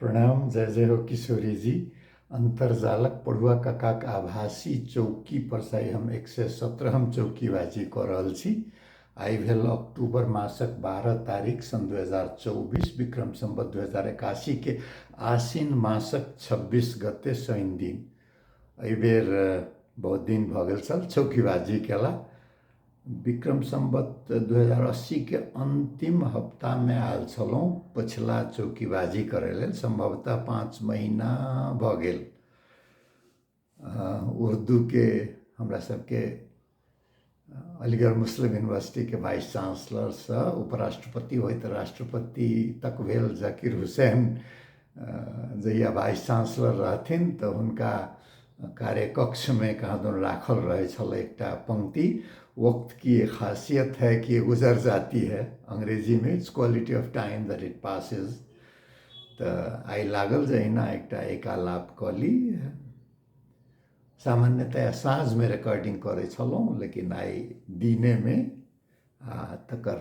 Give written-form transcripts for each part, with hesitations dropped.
प्रणाम, जय जय हो किशोरीजी। अन्तर्जालक पढ़ुआ काकाक आभासी चौकी पर से आइ हम 117हम चौकीबाजी कऽ रहल छी। आइ भेल अक्टूबर मासक 12 तारीख सन् 2024, विक्रम सम्वत 2081 के आश्विन मासक 26 गते शनि दिन। एहिबेर बहुत दिन भऽ गेल छल चौकीबाजी केला। विक्रम सम्वत 2080के अन्तिम हप्तामे आयल छलहुँ पछिला चौकीबाजी करै लेल, सम्भवतः 5 महीना भऽ गेल। उर्दूके हमरा सबके अलीगढ़ मुस्लिम यूनिवर्सिटीके वाइस चांसलरसँ उपराष्ट्रपति होइत राष्ट्रपति तक भेल जाकिर हुसैन जहिया वाइस चांसलर रहथिन तऽ हुनका कार्यकक्षमे कहाँ दन राखल रहै छलै एकटा पंक्ति, वक्त की ये खासियत है कि ये गुजर जाती है, अंग्रेजीमे it's quality of time that it passes. तऽ आइ लागल जे अहिना एकटा एकालाप कऽ ली। सामान्यतया साँझमे रिकॉर्डिंग करै छलहुँ, लेकिन आइ दिनेमे, आ तकर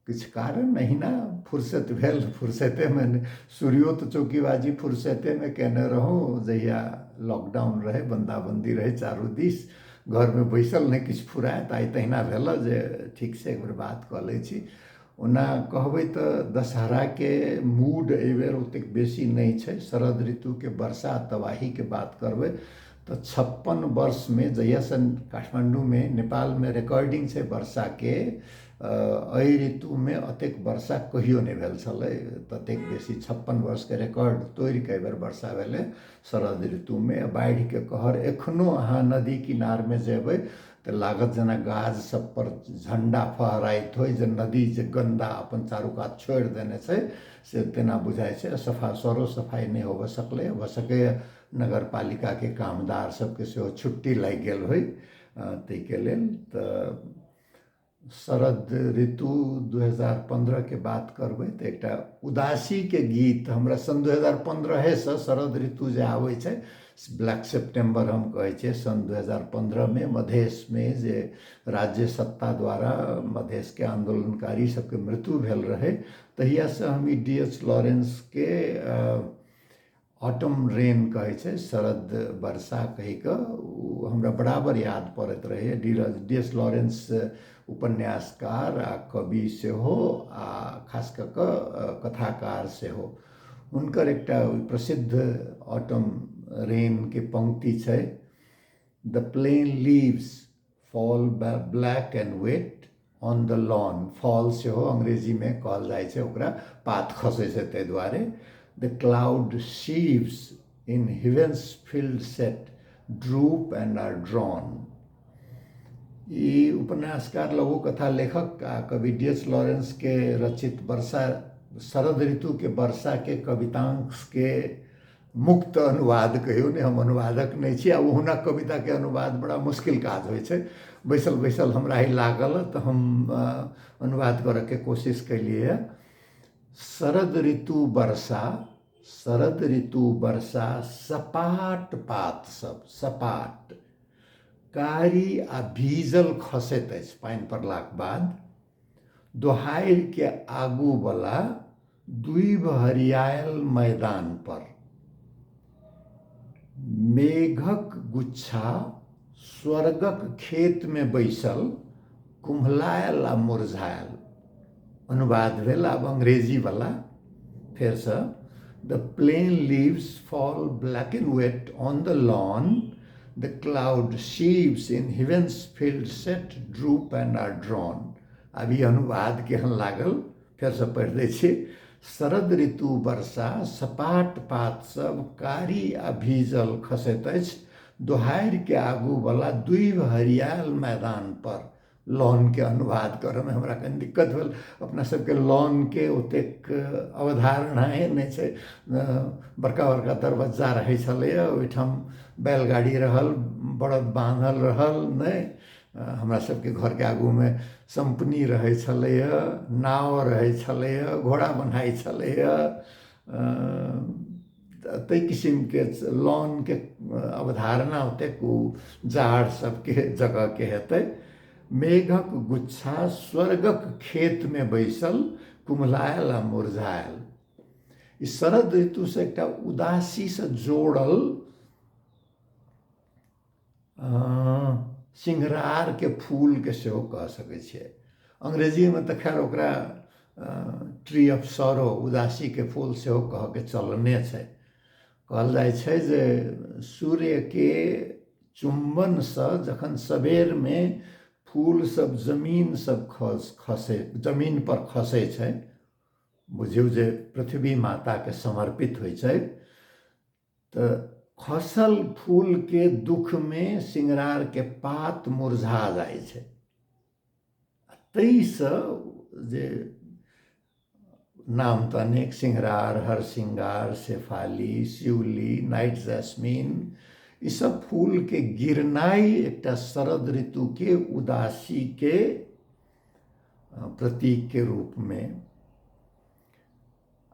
किछु कारण अहिना फुर्सत भेल, फुर्सतेमे सूर्यो तऽ चौकीबाजी फुर्सतेमे केने रहौँ जहिया लॉकडाउन रहै, बन्दाबन्दी रहै चारू दिस, घरमे बैसल नहि किछु फुराय, तऽ आइ तहिना भेल जे ठीक छै एकबेर बात कऽ लै छी। ओना कहबै तऽ दशहराके मूड एहिबेर ओतेक बेसी नहि छै। शरद ऋतुके वर्षा तबाहीके बात करबै तऽ 56 वर्षमे जहियासँ काठमाण्डूमे नेपालमे रिकॉर्डिंग छै वर्षाके, एहि ऋतुमे एतेक वर्षा कहियो नहि भेल छलै ततेक बेसी। 56 वर्षके रिकॉर्ड तोड़िके एहिबेर वर्षा भेलै शरद ऋतुमे। बाढ़िके कहर एखनो अहाँ नदी किनारमे जेबै तऽ लागत जेना गाछ सब पर झण्डा फहराइत होइ, जे नदी जे गन्दा अपन चारू कात छोड़ि देने छै से तेना बुझाइ छै। सफा सरो सफाइ नहि होबऽ सकलै, भऽ सकैए नगरपालिकाके कामदार सबके सेहो छुट्टी लागि गेल होइ ताहिके लेल। तऽ शरद ऋतु 2015 के बात करबै तऽ एकटा उदासीके गीत हमरा सन् 2015सँ शरद ऋतु जे आबै छै, ब्लैक सेप्टेम्बर हम कहै छियै, सन् 2015मे मधेशमे जे राज्य सत्ता द्वारा मधेशके आन्दोलनकारी सबके मृत्यु भेल रहै, तहियासँ हम ई डी एच लॉरेंसके ऑटम रेन कहै छै, शरद वर्षा कहि कऽ, ओ हमरा बराबर याद पड़ैत रहैए। डी एस लॉरेंस उपन्यासकार आ कवि सेहो, आ खास कऽ कऽ कथाकार सेहो। हुनकर एकटा प्रसिद्ध ऑटम रेनके पंक्ति छै, the plain leaves fall black and wet on the lawn. Fall सेहो अंग्रेजीमे कहल जाइ छै ओकरा, पात खसै छै ताहि दुआरे। The cloud sheaves in heaven's field set droop and are drawn. ई उपन्यासकार, लघु कथा लेखक आ कवि डी एच लॉरेंसके रचित वर्षा, शरद ऋतुके वर्षाके कवितांशके मुक्त अनुवाद कहियौ ने, हम अनुवादक नहि छी आ हुनक कविताके अनुवाद बड़ा मुश्किल काज होइ छै। बैसल बैसल हमरा ही लागल तऽ हम अनुवाद करऽके कोशिश केलियै। शरद ऋतु वर्षा, शरद ऋतु वर्षा सपाट पात सब सपाट कारी आ भीजल खसैत अछि पानि पड़लाक बाद, दोहारिके आगूवला दुइभ हरियायल मैदान पर मेघक गुच्छा स्वर्गक खेतमे बैसल कुम्हलायल आ मुरझायल। अनुवाद भेल आब अंग्रेजीवला फेरसँ, the plain leaves fall black and wet on the lawn, the cloud sheaves in heaven's field set droop and are drawn. आब ई अनुवाद केहन लागल फेरसँ पढ़ि दै छी। शरद ऋतु वर्षा सपाट पात सब कारी आ भीजल खसैत अछि दोहारिके आगूवला दुइभ हरियाल मैदान पर। लॉनके अनुवाद करऽमे हमरा कनि दिक्कत भेल, अपना सबके लॉनके ओतेक अवधारणाए नहि छै। बड़का बड़का दरवज्जा रहै छलैए, ओहिठाम बैलगाड़ी रहल, बड़द बान्हल रहल, नहि हमरा सबके घरके आगूमे सम्पनी रहै छलैए, नाव रहै छलैए, घोड़ा बन्हाइ छलैए, ताहि किसिमके लॉनके अवधारणा ओतेक ओ जाड़ सबके जगहके हेतै। मेघक गुच्छा स्वर्गक खेतमे बैसल कुम्हलायल आ मुरझायल। ई शरद ऋतुसँ एकटा उदासीसँ जोड़ल सिंघरारके फूलके सेहो कह सकै छियै। अंग्रेजीमे तऽ खैर ओकरा ट्री ऑफ सॉरो, उदासीके फूल सेहो कहऽके चलने छै। कहल जाइ छै जे सूर्यके चुम्बनसँ जखन सबेरमे फूल सब जमीन सब खसै, जमीन पर खसै छै, बुझियौ जे पृथ्वी माताके समर्पित होइ छै, तऽ खसल फूलके दुःखमे सिंगरारके पात मुरझा जाइ छै। ताहिसँ जे नाम तऽ अनेक, सिंगरार, हरसिंगार, शेफाली, शिवली, नाइट जैस्मिन, ईसब फूलके गिरनाइ एकटा शरद ऋतुके उदासीके प्रतीकके रूपमे।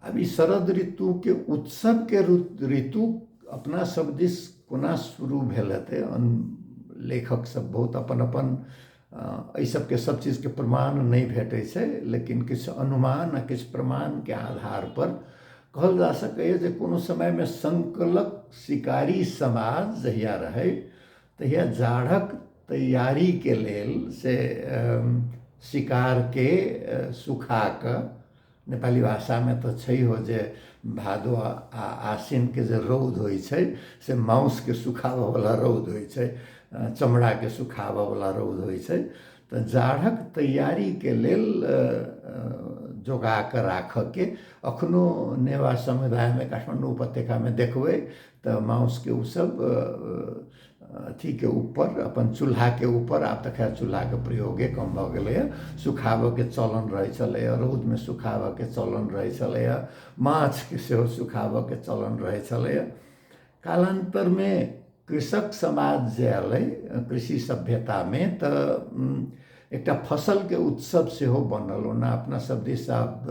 आब ई शरद ऋतुके उत्सवके ऋतु अपना सब दिस कोना शुरू भेल हेतै, लेखक सब बहुत अपन अपन एहि सबके सब चीजके प्रमाण नहि भेटै छै, लेकिन किछु अनुमान आ किछु प्रमाणके आधार पर कहल जा सकैए जे कोनो समयमे संकलक शिकारी समाज जहिया रहै तहिया जाढ़क तैयारीके लेल से शिकारके सुखा कऽ, नेपाली भाषामे तऽ छैहो जे भादो आ आसिनके जे रौद होइ छै से माउसके सुखाबऽवला रौद होइ छै, चमड़ाके सुखाबऽवला रौद होइ छै। तऽ जाढ़क तैयारीके लेल जोगा कऽ राखऽके अखनो नेवा समुदायमे काठमाण्डू उपत्यकामे देखबै तऽ माउसके ओसब अथीके ऊपर अपन चूल्हाके ऊपर, आब तऽ खैर चूल्हाके प्रयोगे कम भऽ गेलैए, सुखाबऽके चलन रहै छलैए, रौदमे सुखाबऽके चलन रहै छलैए, माछके सेहो सुखाबऽके चलन रहै छलैए। कालान्तरमे कृषक समाज जे एलै कृषि सभ्यतामे तऽ एकटा फसलके उत्सव सेहो बनल। ओना अपना सब दिस आब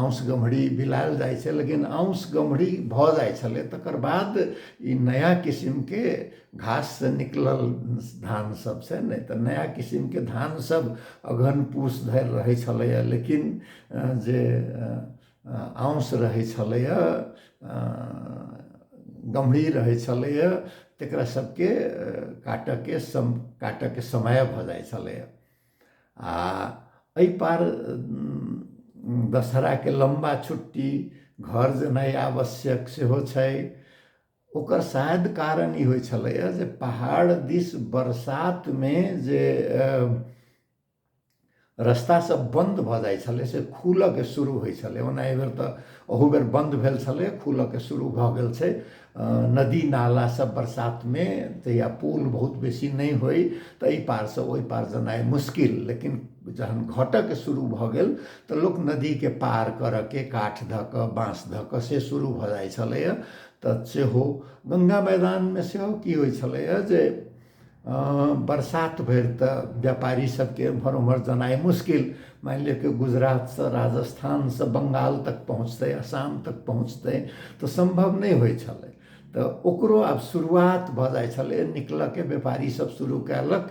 आउस गम्हरी बिलायल जाइ छै, लेकिन आउस गम्हरी भऽ जाइ छलै तकर बाद ई नया किसिमके घाससँ निकलल धान सब छै, नहि तऽ नया किसिमके धान सब अगहन पूस धरि रहै छलैए, लेकिन जे आउस रहै छलैए, गम्हरी रहै छलैए, तकरा सबके काटऽके काटऽके समय भऽ जाइ छलैए। आ एहि पार दशहराके लम्बा छुट्टी, घर जेनाइ आवश्यक सेहो छै। ओकर शायद कारण ई होइ छलैए जे पहाड़ दिस बरसातमे जे रस्ता सब बन्द भऽ जाइ छलै से खुलऽके शुरू होइ छलै। ओना एहिबेर तऽ अहू बेर बन्द भेल छलै, खुलऽके शुरू भऽ गेल छै। नदी नाला सब बरसातमे तहिया पुल बहुत बेसी नहि होइ तऽ एहि पारसँ ओहि पार जेनाइ मुश्किल, लेकिन जहन घटऽके शुरू भऽ गेल तऽ लोक नदीके पार करऽके काठ धऽ कऽ बाँस धऽ कऽ से शुरू भऽ जाइ छलैए। तऽ सेहो गङ्गा मैदानमे सेहो की होइ छलैए जे बरसात भरि तऽ व्यापारी सबके एम्हर ओम्हर जेनाइ मुश्किल, मानि लिअ कि गुजरातसँ राजस्थानसँ बङ्गाल तक पहुँचतै, आसाम तक पहुँचतै तऽ सम्भव नहि होइ छलै। तऽ ओकरो आब शुरुआत भऽ जाइ छलै निकलऽके, व्यापारी सब शुरू कयलक,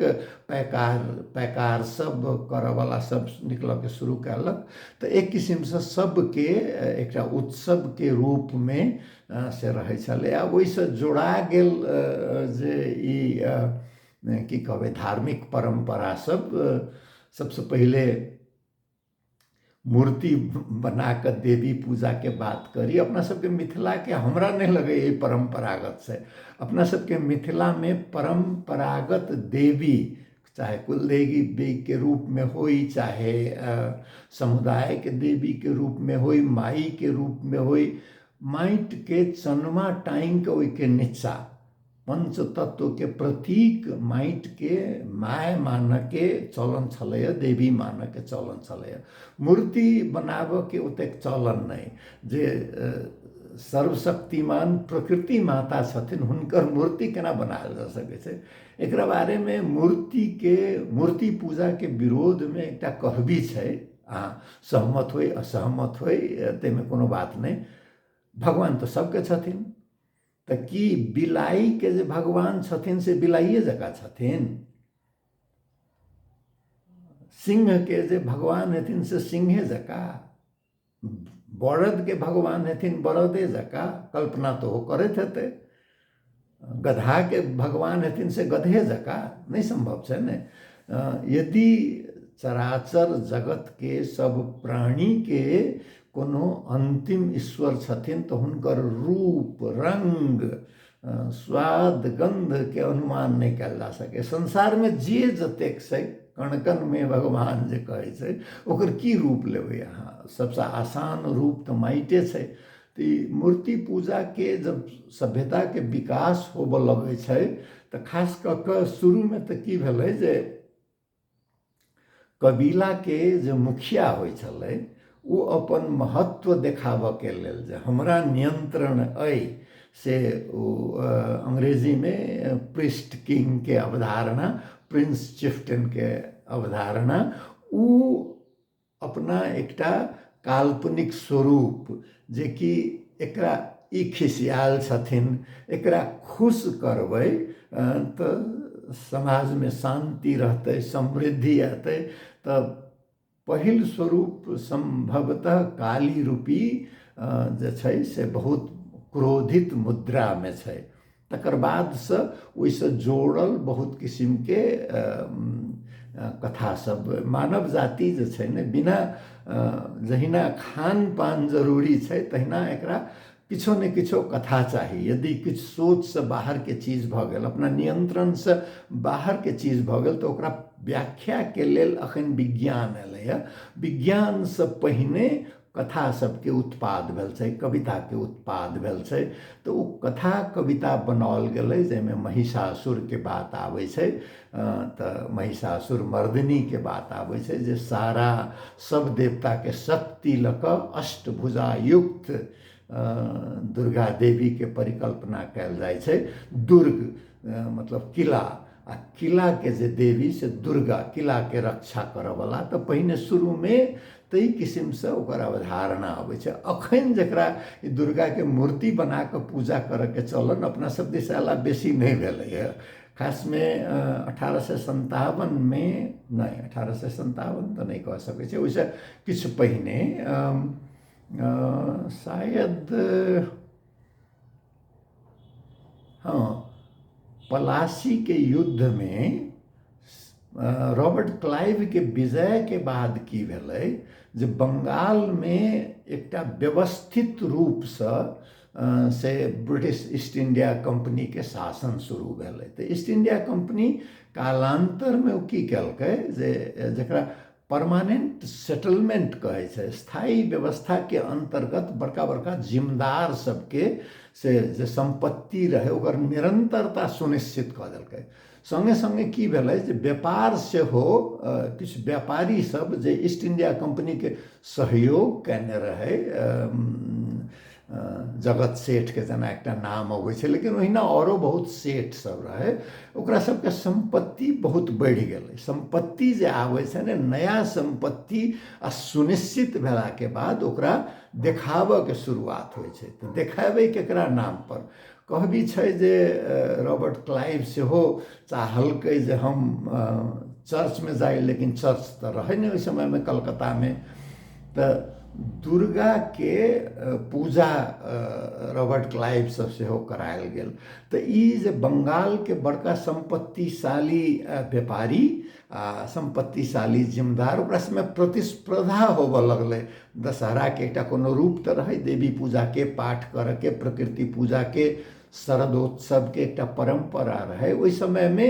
पैकार सब करऽवला सब निकलऽके शुरू कयलक। तऽ एक किसिमसँ सबके एकटा उत्सवके रूपमे से रहै छलै। आ ओहिसँ जोड़ा गेल जे ई की कहबै धार्मिक परम्परा सब, सबसँ पहिले मूर्ति बना कऽ देवी पूजाके बात करी। अपना सबके मिथिलाके हमरा नहि लगैए ई परम्परागत छै। अपना सबके मिथिलामे परम्परागत देवी चाहे कुलदेवी के रूपमे होइ, चाहे समुदायके देवीके रूपमे होइ, माइके रूपमे होइ, माटिके चनमा टाँगि कऽ ओहिके नीचा पंचतत्वके प्रतीक माटिके माय मानऽके चलन छलैए, देवी मानऽके चलन छलैए। मूर्ति बनाबऽके ओतेक चलन नहि। जे सर्वशक्तिमान प्रकृति माता छथिन हुनकर मूर्ति केना बनायल जा सकै छै? एकरा बारेमे मूर्तिके मूर्ति पूजाके विरोधमे एकटा कहबी छै, अहाँ सहमत होइ असहमत होइ ताहिमे कोनो बात नहि, भगवान तऽ सबके छथिन, तऽ की बिलाइके जे भगवान छथिन से बिलाइए जकाँ छथिन? सिंहके जे भगवान हेथिन से सिंहे जकाँ? बरदके भगवान हेथिन बरदे जकाँ, कल्पना तऽ ओ करैत हेतै। गदहाके भगवान हेथिन से गदहे जकाँ, नहि सम्भव छै ने। यदि चराचर जगतके सब प्राणीके कोनो अन्तिम ईश्वर छथिन तऽ हुनकर रूप रङ्ग स्वाद गन्धके अनुमान नहि कयल जा सकैए। संसारमे जे जतेक छै कण कणमे भगवान जे कहै छै ओकर की रूप लेबै अहाँ? सबसँ आसान रूप तऽ माटिए छै। तऽ ई मूर्ति पूजाके जब सभ्यताके विकास होबऽ लगै छै तऽ खास कऽ कऽ शुरूमे तऽ की भेलै जे कबीलाके जे मुखिया होइ छलै ओ अपन महत्व देखाबऽके लेल जे हमरा नियन्त्रण अइ से ओ अंग्रेजीमे प्रिस्ट किंगके अवधारणा, प्रिंस चिफ्टनके अवधारणा, ओ अपना एकटा काल्पनिक स्वरूप जेकि एकरा ई खिसियाल छथिन एकरा खुश करबै तऽ समाजमे शान्ति रहतै, समृद्धि एतै। तऽ पहिल स्वरूप सम्भवतः काली रूपी जे छै से बहुत क्रोधित मुद्रामे छै। तकर बादसँ ओहिसँ जोड़ल बहुत किसिमके कथा सब। मानव जाति जे छै ने, बिना जहिना खान पान जरूरी छै तहिना एकरा किछो ने किछो कथा चाही। यदि किछु सोचसँ बाहरके चीज भऽ गेल, अपना नियन्त्रणसँ बाहरके चीज भऽ गेल, तऽ ओकरा व्याख्याके लेल अखन विज्ञान एलैए। विज्ञानसँ पहिने कथा सबके उत्पाद भेल छै, कविताके उत्पाद भेल छै। तऽ ओ कथा कविता बनाओल गेलै जाहिमे महिषासुरके बात आबै छै। तऽ महिषासुर मर्दिनीके बात आबै छै जे सारा सब देवताके शक्ति लऽ कऽ अष्टभुजायुक्त दुर्गा देवीके परिकल्पना कयल जाइ छै। दुर्ग मतलब किला, आ किलाके जे देवी से दुर्गा, किलाके रक्षा करऽवला। तऽ पहिने शुरूमे ताहि किसिमसँ ओकर अवधारणा अबै छै। अखन जकरा ई दुर्गाके मूर्ति बना कऽ पूजा करऽके चलन अपना सब दिस अयला बेसी नहि भेलैए। खासमे 1857मे, नहि 1857 तऽ नहि कह सकै छियै, ओहिसँ किछु पहिने शायद, हँ, पलासीके युद्धमे रॉबर्ट क्लाइवके विजयके बाद की भेलै जे बंगालमे एकटा व्यवस्थित रूपसँ से ब्रिटिश ईस्ट इंडिया कम्पनीके शासन शुरू भेलै। तऽ ईस्ट इंडिया कम्पनी कालान्तरमे ओ की केलकै जे जकरा परमानेंट सेटलमेंट कहै छै, स्थायी व्यवस्थाके अन्तर्गत बड़का बड़का जिम्मेदार सबके से जे सम्पत्ति रहै ओकर निरन्तरता सुनिश्चित कऽ देलकै। सङ्गे सङ्गे की भेलै जे व्यापार सेहो किछु व्यापारी सब जे ईस्ट इंडिया कम्पनीके सहयोग कयने रहै, जगत सेठके जेना एकटा नाम अबै छै, लेकिन ओहिना आओरो बहुत सेठ सब रहै, ओकरा सबके सम्पत्ति बहुत बढ़ि गेलै। सम्पत्ति जे आबै छै ने, नया सम्पत्ति आ सुनिश्चित भेलाके बाद ओकरा देखाबऽके शुरुआत होइ छै। तऽ देखेबै केकरा नामपर? कहबी छै जे रॉबर्ट क्लाइव सेहो चाहलकै जे हम चर्चमे जाइ, लेकिन चर्च तऽ रहै नहि ओहि समयमे कलकत्तामे। तऽ दुर्गाके पूजा रॉबर्ट क्लाइवसँ सेहो करायल गेल। तऽ ई जे बंगालके बड़का सम्पत्तिशाली व्यापारी आ सम्पत्तिशाली जिम्मेदार, ओकरा सबमे प्रतिस्पर्धा होबऽ लगलै। दशहराके एकटा कोनो रूप तऽ रहै देवी पूजाके पाठ करऽके, प्रकृति पूजाके, शरदोत्सवके एकटा परम्परा रहै। ओहि समयमे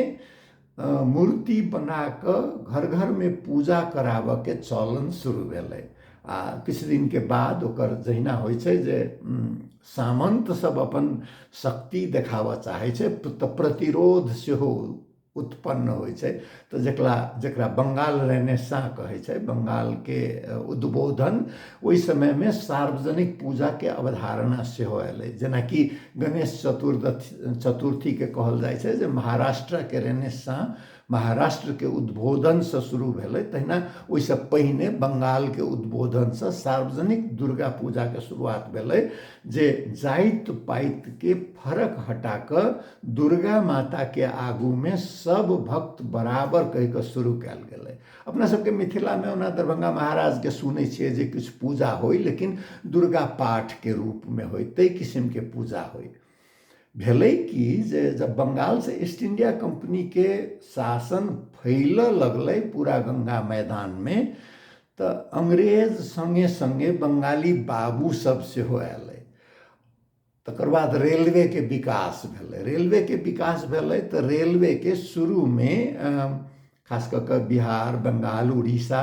मूर्ति बना कऽ घर घरमे पूजा कराबऽके चलन शुरू भेलै। आ किछु दिनके बाद ओकर जहिना होइ छै जे सामन्त सब अपन शक्ति देखाबऽ चाहै छै तऽ प्रतिरोध सेहो उत्पन्न होइ छै। तऽ जकरा जकरा बंगाल रेनेसाँ कहै छै, बंगालके उद्बोधन, ओहि समयमे सार्वजनिक पूजाके अवधारणा सेहो एलै। जेनाकि गणेश चतुर्थीके कहल जाइ छै जे महाराष्ट्रके रेनेसाँ महाराष्ट्रके उद्बोधनसँ शुरू भेलै, तहिना ओहिसँ पहिने बंगालके उद्बोधनसँ सार्वजनिक दुर्गा पूजाके शुरुआत भेलै, जे जाति पातिके फरक हटा कऽ दुर्गा माताके आगूमे सब भक्त बराबर कहि कऽ शुरू कयल गेलै। अपना सबके मिथिलामे ओना दरभंगा महाराजके सुनै छियै जे किछु पूजा होइ, लेकिन दुर्गा पाठके रूपमे होइ, ताहि किसिमके पूजा होइ। भेलै कि जे जब बंगालसँ ईस्ट इंडिया कंपनीके शासन फैलऽ लगलै पूरा गंगा मैदानमे, तऽ अंग्रेज सङ्गे सङ्गे बंगाली बाबू सब सेहो अयलै। तकर बाद रेलवेके विकास भेलै। रेलवेके विकास भेलै तऽ रेलवेके शुरूमे खास कऽ कऽ बिहार, बंगाल, उड़ीसा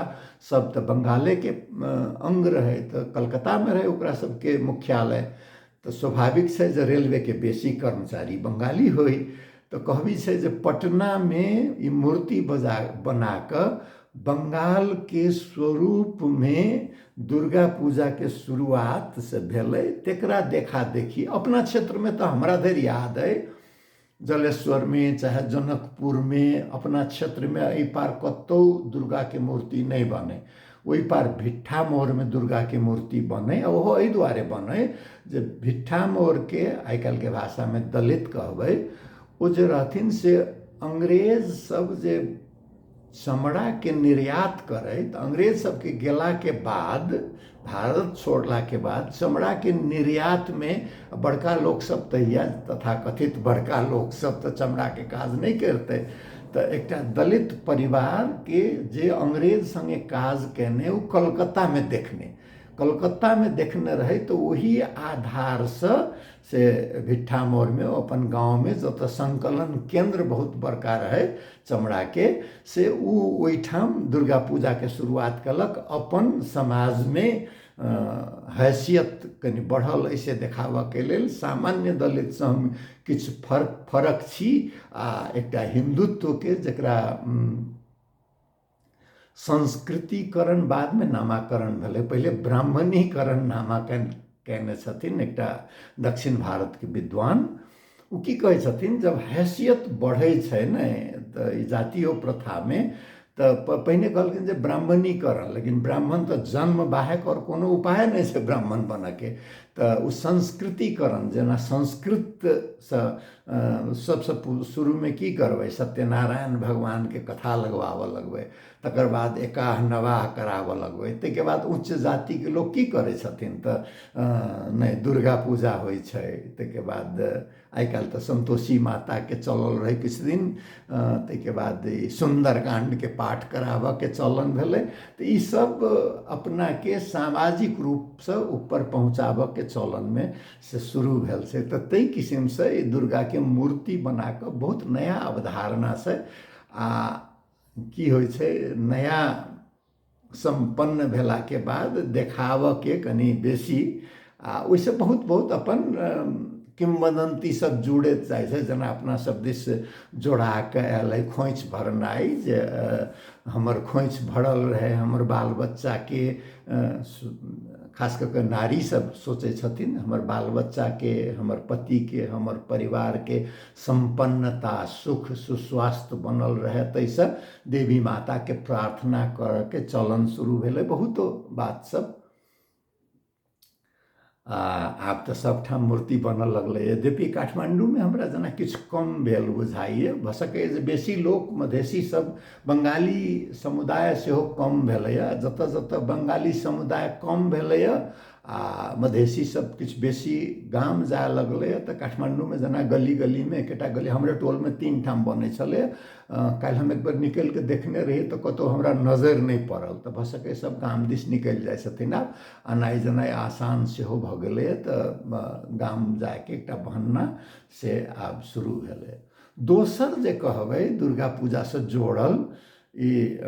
सब तऽ बंगालेके अङ्ग रहै, तऽ कलकत्तामे रहै ओकरा सबके मुख्यालय। तऽ स्वाभाविक छै जे रेलवेके बेसी कर्मचारी बंगाली होइ। तऽ कहबी छै जे पटनामे ई मूर्ति बना कऽ बंगालके स्वरूपमे दुर्गा पूजाके शुरुआत से भेलै। तकरा देखा देखी अपना क्षेत्रमे तऽ हमरा धरि याद अइ जलेश्वरमे चाहे जनकपुरमे अपना क्षेत्रमे एहि पार कतहु दुर्गाके मूर्ति नहि बनै। ओहि पार भिट्ठा मोड़मे दुर्गाके मूर्ति बनै, ओहो एहि दुआरे बनै जे भिट्ठा मोड़के आइ काल्हिके भाषामे दलित कहबै, ओ जे रहथिन से अंग्रेज सब जे चमड़ाके निर्यात करै, तऽ अंग्रेज सबके गेलाके बाद, भारत छोड़लाके बाद चमड़ाके निर्यातमे बड़का लोकसब तहिया तथाकथित बड़का लोकसब तऽ चमड़ाके काज नहि करितै, तऽ एकटा दलित परिवारके जे अंग्रेज सङ्गे काज केने ओ कलकत्तामे देखने, कलकत्तामे देखने रहै, तऽ ओही आधारसँ से भिट्ठा मोड़मे अपन गाँवमे जतऽ संकलन केन्द्र बहुत बड़का रहै चमड़ाके, से ओ ओहिठाम दुर्गा पूजाके शुरुआत केलक। अपन समाजमे हैसियत कनि बढ़ल ऐसे देखाबऽके लेल, सामान्य दलितसँ हम किछु फर्क फरक छी, आ एकटा हिन्दुत्वके जकरा संस्कृतिकरण बादमे नामाकरण भेलै, पहिले ब्राह्मणीकरण नामाकरण कयने छथिन एकटा दक्षिण भारतके विद्वान। ओ की कहै छथिन, जब हैसियत बढ़ै छै ने तऽ ई जातीय प्रथामे, तऽ पहिने कहलखिन जे ब्राह्मणीकरण, लेकिन ब्राह्मण तऽ जन्म बाहेक आओर कोनो उपाय नहि छै ब्राह्मण बनऽके, तऽ ओ संस्कृतिकरण, जेना संस्कृतसँ सबसँ शुरूमे की करबै, सत्यनारायण भगवानके कथा लगबाबऽ लगबै, तकर बाद एकाह नवाह कराबऽ लगबै, ताहिके बाद उच्च जातिके लोक की करै छथिन तऽ नहि दुर्गा पूजा होइ छै, ताहिके बाद आइ काल्हि तऽ सन्तोषी माताके चलल रहै किछु दिन, ताहिके बाद ई सुन्दरकाण्डके पाठ कराबऽके चलन भेलै। तऽ ईसब अपनाके सामाजिक रूपसँ ऊपर पहुँचाबऽके चलनमे से शुरू भेल छै। तऽ ताहि किसिमसँ ई दुर्गाके मूर्ति बनाकऽ बहुत नया अवधारणा छै। आ की होइ छै, नया सम्पन्न भेलाके बाद देखाबऽके कनि बेसी, आ ओहिसँ बहुत बहुत अपन किंवदन्ती सब जुड़ैत जाइ छै। जेना अपना सब दिस जोड़ाके आयल खोँइछ भरनाइ, जे हमर खोँइछ भरल रहै, हमर बाल बच्चाके, खास कऽ कऽ नारी सब सोचै छथिन हमर बाल बच्चाके, हमर पतिके, हमर परिवारके सम्पन्नता, सुख, सुस्वास्थ्य बनल रहै, ताहिसँ देवी माताके प्रार्थना करऽके चलन शुरू भेलै। बहुतो बात सब आ आब तऽ सबठाम मूर्ति बनऽ लगलै। यद्यपि काठमाण्डूमे हमरा जेना किछु कम भेल बुझाइए, भऽ सकैए जे बेसी लोक मधेसी सब, बंगाली समुदाय सेहो कम भेलैए। जतऽ जतऽ बंगाली समुदाय कम भेलैए आ मधेसी सब किछु बेसी गाम जाय लगलैए, तऽ काठमाण्डूमे जेना गली गलीमे एकेटा गली, हमरे टोलमे 3 ठाम बनै छलै। काल्हि हम एक बेर निकलि कऽ देखने रहियै तऽ कतहु हमरा नजरि नहि पड़ल, तऽ भऽ सकैए सब गाम दिस निकलि जाइ छथिन। आब अनाइ जनाइ आसान सेहो भऽ गेलैए, तऽ गाम जायके एकटा बहन्ना से आब शुरू भेलै। दोसर जे कहबै दुर्गा पूजासँ जोड़ल ई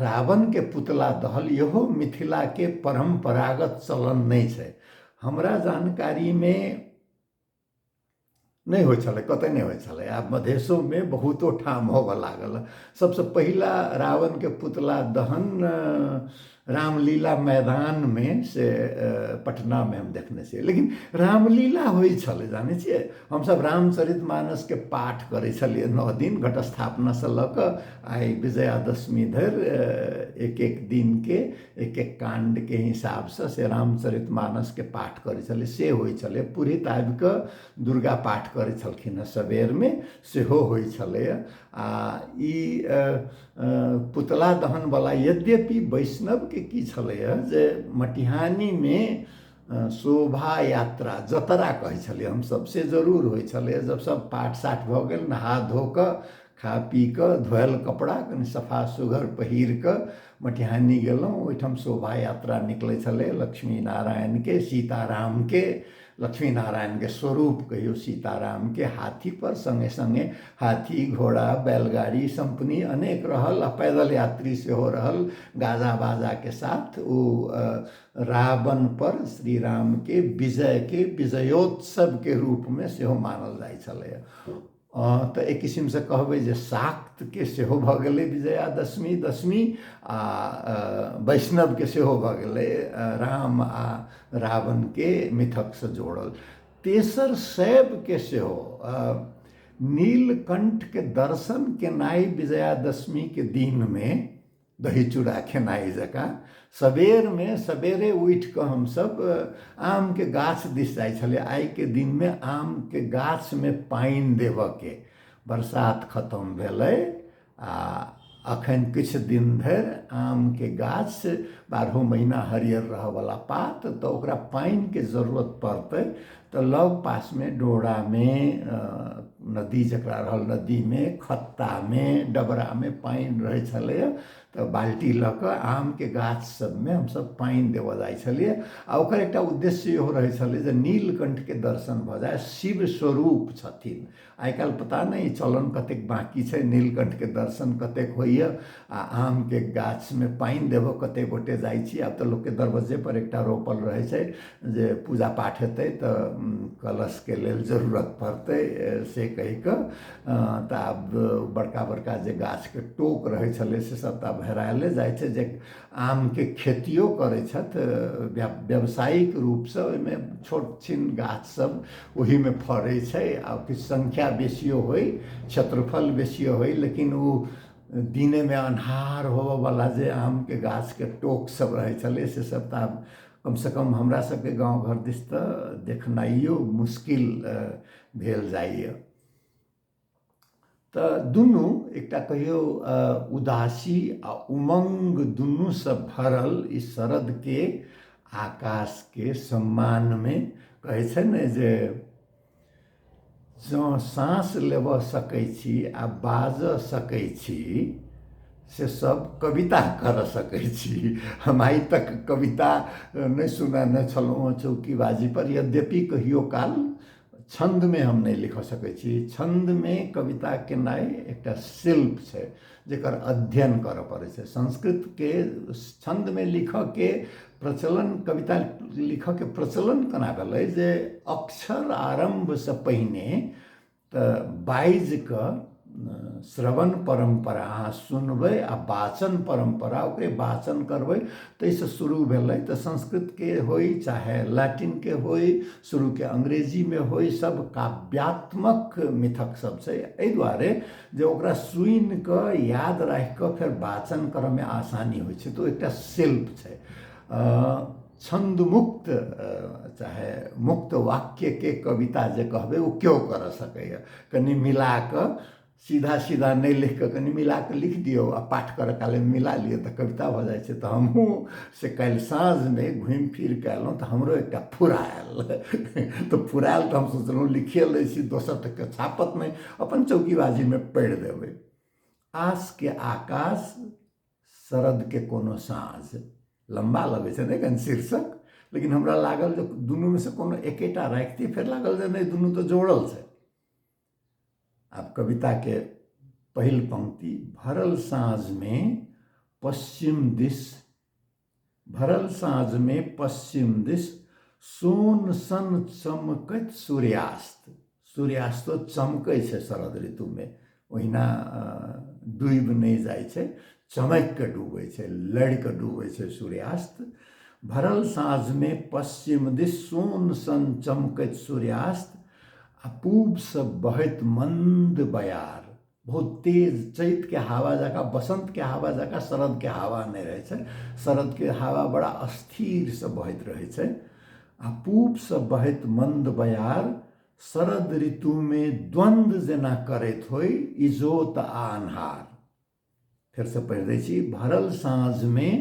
रावणके पुतला दहल, इहो मिथिलाके परम्परागत चलन नहि छै। हमरा जानकारीमे नहि होइ छलै, कतऽ नहि होइ छलै। आब मधेशोमे बहुतो ठाम होबऽ लागल। सबसँ पहिला रावणके पुतला दहन रामलीला मैदानमे से पटनामे हम देखने छियै। लेकिन रामलीला होइ छलै, जानै छियै, हमसभ रामचरित मानसके पाठ करै छलियै 9 दिन, घटस्थापनासँ लऽ कऽ आइ विजयादशमी धरि एक एक दिनके एक एक काण्डके हिसाबसँ से रामचरित मानसके पाठ करै छलियै, से होइ छलै। पुरहित आबि कऽ दुर्गा पाठ करै छलखिन हेँ सबेरमे, सेहो होइ छलैए। आ ई पुतला दहनवला यद्यपि वैष्णवके की छलैए जे मटिहानीमे शोभा यात्रा जतरा कहै छलियै हमसभ, से जरूर होइ छलैए। जब सब पाठ साठ भऽ गेल, नहा धो कऽ खा पी कऽ धोयल कपड़ा कनि सफा सुघर पहिर कऽ मटिहानी गेलहुँ, ओहिठाम शोभा यात्रा निकलै छलै लक्ष्मी नारायणके, सीतारामके, लक्ष्मी नारायणके स्वरूप कहियौ सीतारामके हाथीपर, सङ्गे सङ्गे हाथी घोड़ा बैलगाड़ी सम्पनी अनेक रहल आ पैदल यात्री सेहो रहल गाजा बाजाके साथ। ओ रावणपर श्री रामके विजयके विजयोत्सवके रूपमे सेहो मानल जाइ छलैए। तऽ एक किसिमसँ कहबै जे शाक्तके सेहो भऽ गेलै विजयादशमी दशमी, आ वैष्णवके सेहो भऽ गेलै राम आ रावणके मिथकसँ जोड़ल। तेसर शैवके सेहो नीलकण्ठके दर्शन केनाइ विजयादशमीके दिनमे दही चूड़ा खेनाइ जकाँ सबेरमे सबेरे उठि कऽ हमसभ आमके गाछ दिस जाइ छलियै। आइके दिनमे आमके गाछमे पानि देबऽके, बरसात खतम भेलै आ अखन किछु दिन धरि आमके गाछ बारहो महीना हरियर रहऽवला पात, तऽ ओकरा पानिके जरूरत पड़तै तऽ लग पासमे डोरामे, नदी जकरा रहल नदीमे, खत्तामे, डबरामे पानि रहै छलैए, तऽ बाल्टी लऽ कऽ आमके गाछ सबमे हमसब पानि देबऽ जाइ छलियै। आ ओकर एकटा उद्देश्य इहो रहै छलै जे नीलकण्ठके दर्शन भऽ जाय, शिव स्वरूप छथिन। आइ काल्हि पता नहि चलन कतेक बाँकी छै, नीलकण्ठके दर्शन कतेक होइए आ आमके गाछमे पानि देबऽ कतेक गोटे जाइ छी। आब तऽ लोकके दरवज्जेपर एकटा रोपल रहै छै जे पूजा पाठ हेतै तऽ कलशके लेल जरूरत पड़तै से कहि कऽ, तऽ आब बड़का बड़का जे गाछके टोक रहै छलै से सब तऽ आब हेरायले जाइ छै। जे आमके खेतियो करै छथि व्यावसायिक रूपसँ, ओहिमे छोट छिन गाछ सब ओहिमे फड़ै छै आ किछु संख्या बेसियो होइ, क्षेत्रफल बेसियो होइ, लेकिन ओ दिनेमे अन्हार होबऽवला जे आमके गाछके टोक सब रहै छलै से सब तऽ आब कमसँ कम हमरा सबके गाँव घर दिस तऽ देखनाइयो मुश्किल भेल जाइए। तऽ दुनू एकटा कहियौ उदासी आ उमङ्ग दुनूसँ भरल ई शरदके आकाशके सम्मानमे कहै छै ने जे जँ साँस लेबऽ सकै छी आ बाजऽ सकै छी से सब कविता करऽ सकै छी। हम आइ तक कविता नहि सुनेने छलहुँ चौकीबाजीपर, यद्यपि कहियो काल छन्दमे हम नहि लिखऽ सकै छी। छन्दमे कविता केनाइ एकटा शिल्प छै जकर अध्ययन करऽ पड़ै छै। संस्कृतके छन्दमे लिखऽके प्रचलन, कविता लिखऽके प्रचलन केना भेलै जे अक्षर आरम्भसँ पहिने तऽ बाजि कऽ श्रवण परम्परा अहाँ सुनबै आ वाचन परम्परा ओकरे वाचन करबै, ताहिसँ शुरू भेलै। तऽ संस्कृतके होइ चाहे लैटिनके होइ, शुरूके अंग्रेजीमे होइ, सब काव्यात्मक मिथक सब छै। एहि दुआरे जे ओकरा सुनि कऽ याद राखि कऽ फेर वाचन करऽमे आसानी होइ छै। तऽ ओ एकटा शिल्प छै। छन्दमुक्त चाहे मुक्त वाक्यके कविता जे कहबै ओ केओ करऽ सकैए। कनि मिला कऽ सीधा सीधा नहि लिख कऽ कनि मिला कऽ लिख दियौ आ पाठ करऽ कालमे मिला लिअ तऽ कविता भऽ जाइ छै। तऽ हमहूँ से काल्हि साँझमे घुमि फिर कऽ अयलहुँ तऽ हमरो एकटा फुरायल, तऽ फुरायल तऽ हम सोचलहुँ लिखिए लै छी, दोसर तऽ केओ छापत नहि, अपन चौकीबाजीमे पढ़ि देबै। आसके आकाश शरदके कोनो साँझ, लम्बा लगै छै ने कनि शीर्षक, लेकिन हमरा लागल जे दुनूमे से कोनो एकेटा राखितियै, फेर लागल जे नहि दुनू तऽ जोड़ल छै। आब कविताके पहिल पंक्ति, भरल साँझमे पश्चिम दिस, भरल साँझमे पश्चिम दिस सोन सन चमकैत सूर्यास्त। सूर्यास्तो चमकै छै शरद ऋतुमे, ओहिना डूबि नहि जाइ छै, चमकि कऽ डूबै छै, लड़ि कऽ डूबै छै सूर्यास्त। भरल साँझमे पश्चिम दिस सोन सन चमकैत सूर्यास्त आ पूबसँ बहैत मन्द बयार, बहुत तेज चैतके हवा जकाँ, बसन्तके हवा जकाँ शरदके हवा नहि रहै छै। शरदके हवा बड़ा अस्थिरसँ बहैत रहै छै। आ पूबसँ बहैत मन्द बयार शरद ऋतुमे द्वन्द्व जेना करैत होइ इजोत आ अन्हार। फेरसँ पढ़ि दै छी। भरल साँझमे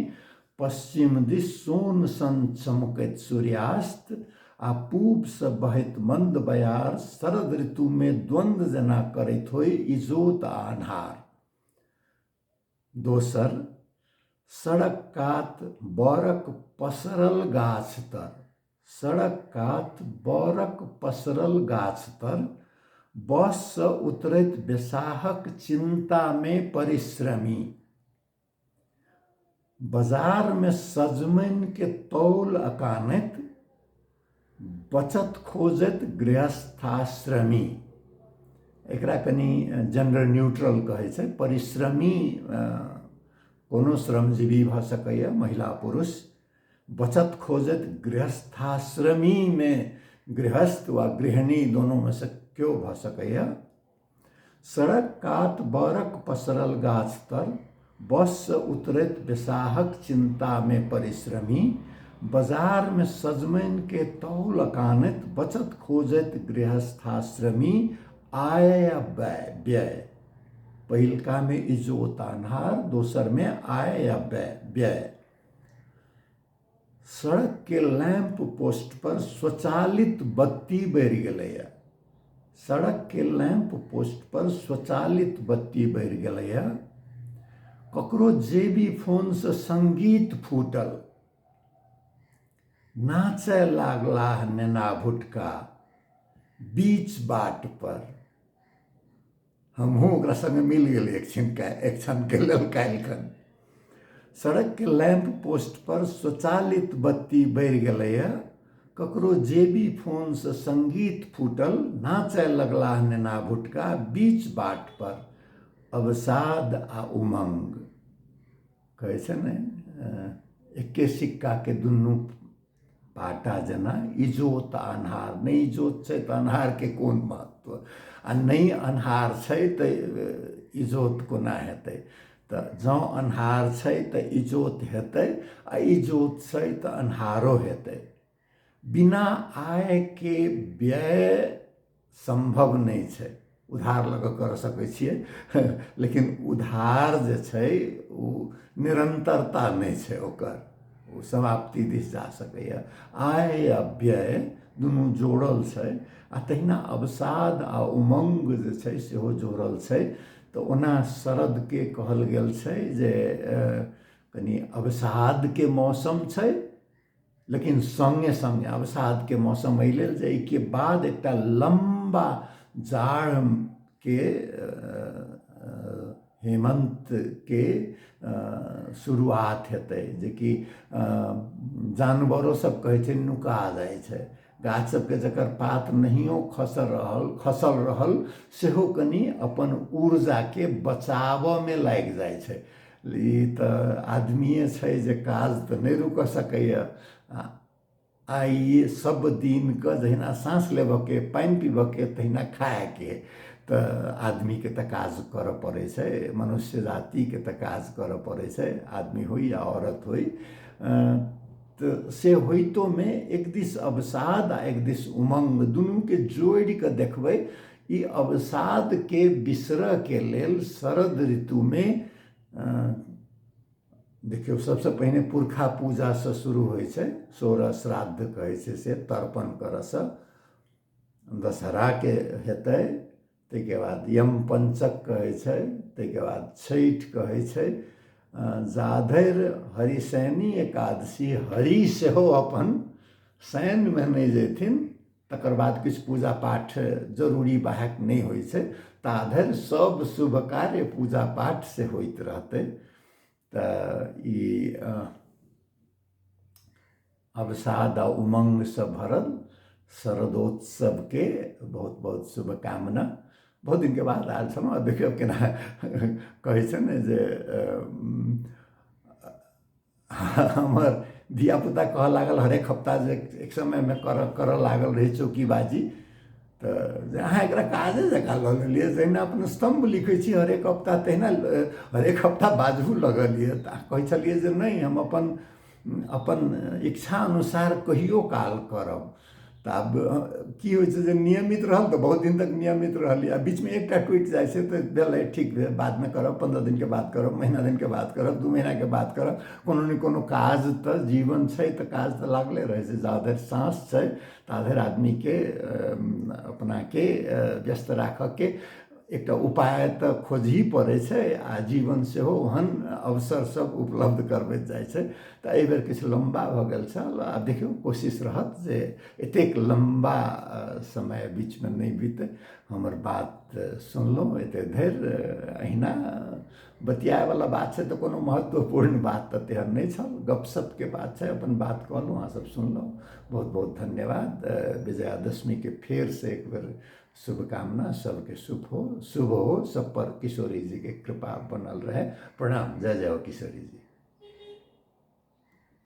पश्चिम दिस सोन सन चमकैत सूर्यास्त आ पूबसँ बहैत मन्द बयार शरद ऋतुमे द्वन्द्व जेना करैत होइ इजोत आ अन्हार। दोसर, सड़क कात बरक पसरल गाछ तर, सड़क कात बरक पसरल गाछ तर बससँ उतरैत बेसाहक चिन्तामे परिश्रमी, बजारमे सजमनिके तौल अकानैत बचत खोजैत गृहस्थाश्रमी। एकरा कनि जेंडर न्यूट्रल कहै छै। परिश्रमी कोनो श्रमजीवी भऽ सकैए, महिला पुरुष। बचत खोजैत गृहस्थाश्रमीमे गृहस्थ वा गृहिणी दोनोमे से केओ भऽ सकैए। सड़क कात बरक पसरल गाछ तर बससँ उतरैत बेसाहक चिन्तामे परिश्रमी, बजारमे सजमनिके तौल अकानैत बचत खोजैत गृहस्थाश्रमी। आय आ व्यय, पहिलकामे इजोत अन्हार, दोसरमे आय आ व्यय। सड़कके लैम्प पोस्ट पर स्वचालित बत्ती बढ़ि गेलैए। सड़कके लैम्प पोस्ट पर स्वचालित बत्ती बढ़ि गेलैए। ककरो जेबी फोनसँ संगीत फूटल, नाचय लागलाह नेना भुटका बीच बाट पर। हमहूँ ओकरा सङ्गे मिल गेलियै एक क्षण, एक क्षणके लेल काल्हिखन। सड़कके लैम्प पोस्ट पर स्वचालित बत्ती बढ़ि गेलैए। ककरो जेबी फोनसँ संगीत फूटल, नाचय लगलाह नेना भुटका बीच बाट पर। अवसाद आ उमंग कहै छै ने, एके सिक्काके दुनू पाटा जेना इजोत आ अन्हार। नहि इजोत छै तऽ अन्हारके कोन महत्व, आ नहि अन्हार छै तऽ इजोत कोना हेतै? तऽ जँ अन्हार छै तऽ इजोत हेतै, आ इजोत छै तऽ अन्हारो हेतै। बिना आयके व्यय सम्भव नहि छै। उधार लऽ कऽ कऽ सकै छियै, लेकिन उधार जे छै ओ निरन्तरता नहि छै ओकर, ओ समाप्ति दिस जा सकैए। आय आ व्यय दुनू जोड़ल छै, आ तहिना अवसाद आ उमङ्ग जे छै सेहो जोड़ल छै। तऽ ओना शरदके कहल गेल छै जे कनि अवसादके मौसम छै, लेकिन सङ्गे सङ्गे अवसादके मौसम एहि लेल जे एहिके बाद एकटा लम्बा जाड़के हेमन्तके शुरुआत हेतै, जेकि जानवरो सब कहै छै नुका जाइ छै। गाछ सबके जकर पात नहियो खसल रहल सेहो कनि अपन ऊर्जाके बचाबऽमे लागि जाइ छै। ई तऽ आदमिए छै जे काज तऽ नहि रुकऽ सकैए। आइ सब दिनके जहिना साँस लेबऽके, पानि पीबऽके, तहिना खायके, तऽ आदमीके तऽ काज करऽ पड़ै छै, मनुष्य जातिके तऽ काज करऽ पड़ै छै, आदमी होइ या औरत होइ। तऽ से होइतोमे एक दिस अवसाद आ एक दिस उमङ्ग दुनूके जोड़ि कऽ देखबै। ई अवसादके बिसरऽके लेल शरद ऋतुमे देखियौ सबसँ पहिने पुरखा पूजासँ शुरू होइ छै, सोरह श्राद्ध कहै छै से तर्पण करऽसँ दशहराके हेतै, ताहिके बाद यम पञ्चक कहै छै, ताहिके बाद छठि कहै छै। जाधरि हरिशयनी एकादशी हरि सेहो अपन शयनमे नहि जेथिन तकर बाद किछु पूजा पाठ जरूरी बाहेक नहि होइ छै, ताधरि सब शुभ कार्य पूजा पाठ से होइत रहतै। तऽ ई अवसाद आ उमङ्गसँ भरल शरदोत्सवके बहुत बहुत शुभकामना। बहुत दिनके बाद आयल छलहुँ। आ देखियौ केना कहै छै ने जे हमर धियापुता कहऽ लागल हरेक हफ्ता जे एक समयमे करऽ लागल रहै चौकीबाजी, तऽ जे अहाँ एकरा काजे जकाँ लऽ लेलियै, जहिना अपन स्तम्भ लिखै छी हरेक हफ्ता तहिना हरेक हफ्ता बाजहु लगलियै। तऽ कहै छलियै जे नहि, हम अपन अपन इच्छा अनुसार कहियो काल करब। तऽ आब की होइ छै जे नियमित रहल तऽ बहुत दिन तक नियमित रहलियै, आ बीचमे एकटा टूटि जाइ छै तऽ भेलै ठीक भेल, बादमे करब, 15 दिनके बाद करब, महीना दिनके बाद करब, 2 महीनाके बाद करब। कोनो ने कोनो काज तऽ जीवन छै तऽ काज तऽ लागले रहै छै। जा धरि साँस छै ता धरि आदमीके अपनाके व्यस्त राखऽके एकटा उपाय तऽ खोजही पड़ै छै, आ जीवन सेहो ओहन अवसर सब उपलब्ध करबैत जाइ छै। तऽ एहिबेर किछु लम्बा भऽ गेल छल। आब देखियौ, कोशिश रहत जे एतेक लम्बा समय बीचमे नहि बीतै। हमर बात सुनलहुँ एते धरि, अहिना बतियाएवला बात छै तऽ कोनो महत्वपूर्ण बात तऽ तेहन नहि छल, गपशपके बात छै, अपन बात कहलहुँ, अहाँ सब सुनलहुँ, बहुत बहुत धन्यवाद। विजयादशमीके फेरसँ एक बेर शुभकामना, सबके शुभ हो, शुभ हो, सब पर किशोरी जी के कृपा बनल रहे। प्रणाम, जय जय हो किशोरी जी।